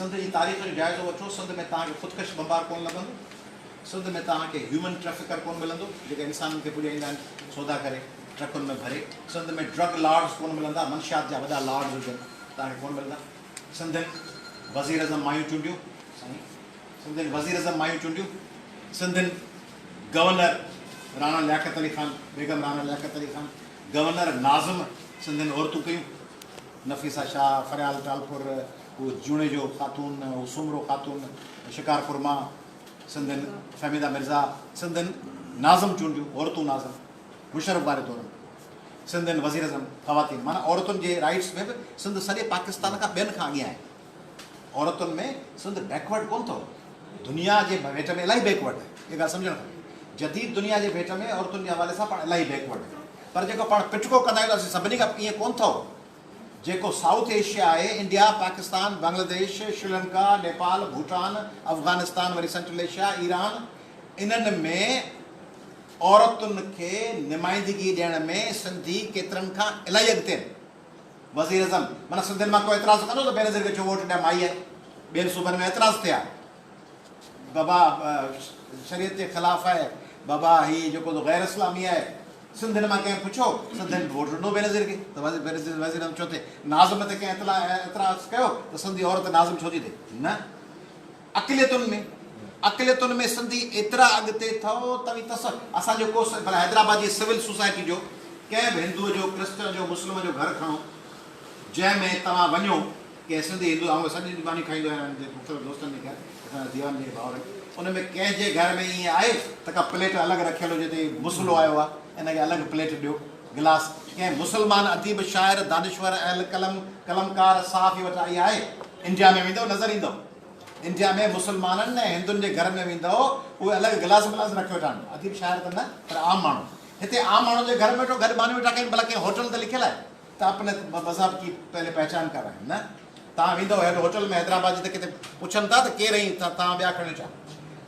سنڌ جي تاريخ جو جائزو وٺو، سنڌ ۾ توهان کي خودڪش بمبار ڪونه لڀندو، سنڌ ۾ توهان کي هيومن ٽريفڪر ڪونه ملندو، جيڪي انسانن کي پڄائيندا آهن سودا ڪري ٽرڪن ۾ ڀري، سنڌ ۾ ڊرگ لارڊز ڪونه ملندا، منشيات جا وڏا لارڊز هجن توهان کي ڪونه ملندا. سنڌين وزيراعظم مايون چونڊيون، سائين سنڌين وزيراعظم مايون چونڊيون، سنڌين گورنر راڻا لياقت علي خان، بيگم راڻا لياقت علي خان، گورنر ناظم سنڌين عورتون ڪيون، نفيسه شاهه، فريال ٽالپر، هو جوڻيجو خاتون، هو سومرو خاتون، شڪارپور مان سنڌين فهميده مرزا، سنڌين ناظم چونڊيون، عورتون ناظم، مشرف واري دور ۾ سنڌين وزيراعظم خواتين، معنيٰ عورتن جي رائيٽس ۾ به سنڌ سڄي پاڪستان کان ٻين کان اڳيان آهي. عورتن ۾ سنڌ بيڪورڊ ڪونه اٿو، دنيا جي ڀيٽ ۾ الاهي بيڪورڊ آهي، اها ڳالهه سمجهڻ کپي. جديد دنيا جي ڀيٽ ۾ عورتن جي حوالي سان پاڻ الاهي بيڪورڊ آهيون. پر جيڪو پاڻ پٽڪو ڪندا آهيون ته اسين سڀني کان ائين ڪونه اٿو. جيڪو سائوٿ ايشيا آهي، انڊيا، پاڪستان، بنگلاديش، شريلنڪا، نيپال، ڀوٽان، افغانستان وري سينٽرل ايشيا، ايران، انهن ۾ عورتن کي نمائندگي ڏيڻ ۾ سنڌي ڪيترن کان الاهي اڳتي آهن. وزيراعظم معنيٰ سنڌين مان ڪو اعتراض ڪندو ته بينظير کي ڇو ووٽ ڏيان مائي آهي. ٻين صوبن ۾ اعتراض ٿيا. بابا شريعت جي خلاف آهي، بابا هي جيڪو غير اسلامي آهي. سنڌين مان ڪنهن پڇيو، سنڌين به ووٽ ڏنو بينظير کي ته بينظير وزيراعظم ڇو ٿئي؟ ناظم تي ڪنهن اعتراض ڪيو ته سنڌي عورت ناظم ڇو ٿي ٿئي؟ نه. اقليتن ۾ اقليتن ۾ سنڌي ايترا اڳتي اٿئو توهين تصور اسان جو ڪو ڀلا حيدرآباد جي سول سوسائٽي جو ڪنهن به هندوء جو ڪرسچن جو مسلم جو گهر کڻو جنهن ۾ توهان وڃو ڪنهن سنڌي هندو آئون سڄي ڏينهن ماني کائيندو آهيان منهنجي مختلف دوستن جي گهر اسان جا ديوان جيڪي ڀائر آهن ان ۾ ڪنهن جي گهر ۾ ائين آهي ته ڪا پليٽ الڳ رکيل هجي ته هي مسلو آيو آهي ان کي الڳ پليٽ ڏيو گلاس ڪنهن مسلمان اديب شاعر دانشور اهل قلم قلمڪار صحافي وٽ آئي آهي انڊيا ۾ ويندؤ نظر ايندؤ انڊيا ۾ مسلمانن ۽ هندن جي گهر ۾ ويندؤ اهي الڳ گلاس بلاس رکيو ويٺا آهن اديب شاعر ته نه پر عام ماڻهو هتي عام ماڻهن جي گهر ۾ ويٺو گڏ ماني ويٺا کائين ڀلا ڪنهن هوٽل تي لکيل آهي ته اپني مذهب ڪي پهلي پهچان ڪرائين نه توهان ويندؤ هيڏ هوٽل ۾ حيدرآباد جي ته ڪٿي پڇن ٿا ته ڪير آهين توهان ٻيا کڻيو ڇا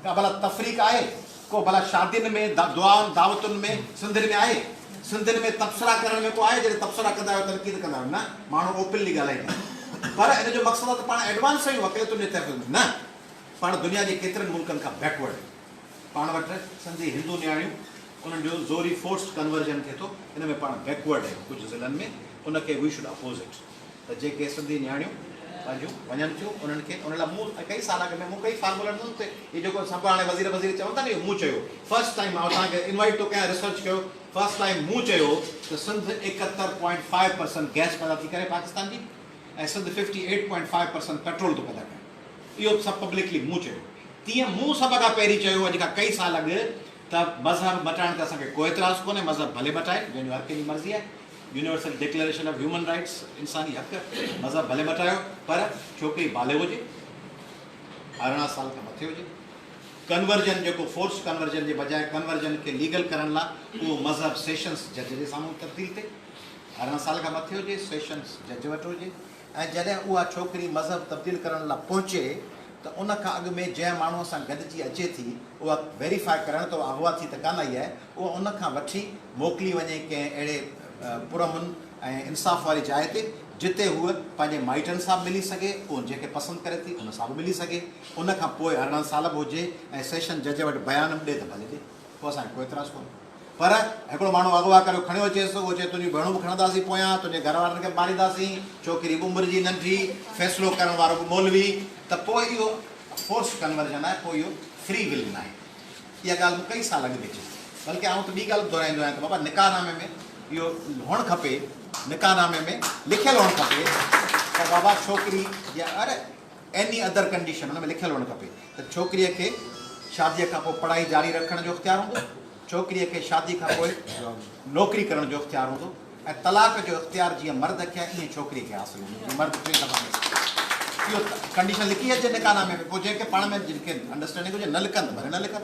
ڪا ڀلا تفريق آهي ڪو ڀلا شادين ۾ دعائن دعوتن ۾ سنڌين ۾ آهي سنڌين ۾ تبصرا ڪرڻ ۾ ڪو آهي جڏهن تبصرا ڪندا آهيو تنقيد ڪندا آهيو نه ماڻهو اوپنلي ڳالهائيندا آهن پر ان جو مقصد آهي ته پاڻ ايڊوانس آهيون اقليتن جي تحفظ ۾ نه پاڻ دنيا جي ڪيترن ملڪن کان بيڪورڊ آهيون پاڻ وٽ سنڌي هندو نياڻيون انهن جو زوري فورسڊ ڪنورجن ٿئي ٿو ان ۾ پاڻ بيڪورڊ آهيون ڪجهه ضلعن ۾ ان کي وي should oppose it ته جيڪي سنڌي نياڻيون پنهنجون وڃن ٿيون انهن کي ان لاء مون ڪئي سال اڳ ۾ مون ڪئي فارمولا ڏنو ته هي جيڪو سڀ هاڻي وزير وزير چون ٿا نه اهو مون چيو فرسٽ ٽائيم آئون توهان کي انوائيٽ ٿو ڪيان ريسرچ ڪيو فرسٽ ٽائيم مون چيو ته سنڌ ايڪهتر پوائنٽ فائيو پرسنٽ گئس پيدا ٿي ڪري پاڪستان جي ۽ Sindh fifty eight point five percent petrol ٿو پيدا ڪري اهو سڀ پبلڪلي مون چيو تيئن مون سڀ کان پهرين چيو اڄ کان ڪئي سال اڳ ته مذهب مٽائڻ تي اسان کي ڪو اعتراض ڪونهي، مذهب ڀلي مٽائين، جنهن جو هر ڪنهن جي مرضي آهي، universal declaration of human rights, انساني حق، مذهب ڀلي مٽايو، پر ڇوڪري بالغ هجي، 18 سال کان مٿي هجي، ڪنورجن جيڪو فورس ڪنورجن جي بجاء ڪنورجن کي ليگل ڪرڻ لا اهو مذهب سيشنس جج جي سامهون تبديل ٿئي، 18 سال کان مٿي هجي، سيشنس جج وٽ هجي ۽ جڏهن اها ڇوڪري مذهب تبديل ڪرڻ لا پهچي ته ان کان اڳ ۾ جنهن ماڻهوء سان گڏجي اچي ٿي اها ويريفاء ڪرڻ ته اها اغوا ٿي ته ڪانه آئي آهي، اها ان کان وٺي موڪلي وڃي ڪنهن اهڙي پرامن ۽ انصاف واري جاء تي جتي هوء پنهنجي مائٽن سان به ملي سگهي، اهو جنهن کي پسند ڪري ٿي ان سان به ملي سگهي، ان کان پوء 18 سال به هجي ۽ سيشن جج وٽ بيان به ڏي ته ڀلي ڏي، پوء اسان کي ڪو اعتراض ڪونهي. پر هڪڙو ماڻهو اغوا ڪريو کڻيو اچيس، اهو چئي تنهنجون ڀيڻون به کڻنداسين پويان، تنهنجي گهر وارن کي به مارينداسين، ڇوڪري به عمر جي ننڍي، فيصلو ڪرڻ وارو به مولوي، ته پوء اهو فورس ڪنورجن آهي، پوء اهو فري ول ناهي. اها ڳالهه مون ڪئي سال اڳ ۾ چئي. بلڪه آئون ته ٻي ڳالهه به دهرائيندو آهيان ته بابا نڪاح نامي ۾ اهو هئڻ کپي، نڪاح نامي ۾ لکيل هئڻ کپي ته بابا ڇوڪري يا ايني ادر ڪنڊيشن ان ۾ لکيل هئڻ کپي ته ڇوڪريء کي شاديء کان پوء پڙهائي جاري رکڻ جو اختيار هوندو، ڇوڪريء کي شادي کان پوء نوڪري ڪرڻ جو اختيار هوندو ۽ طلاق جو اختيار جيئن مرد کي آهي ائين ڇوڪريء کي حاصل هوندو جيئن مرد ٽي دفعا ملي اهو ڪنڊيشن لکي اچي نڪاح نامي ۾ پوء جنهن کي پاڻ ۾ جن کي انڊرسٽينڊنگ هجي نه لکن ته ڀلي نه لکن.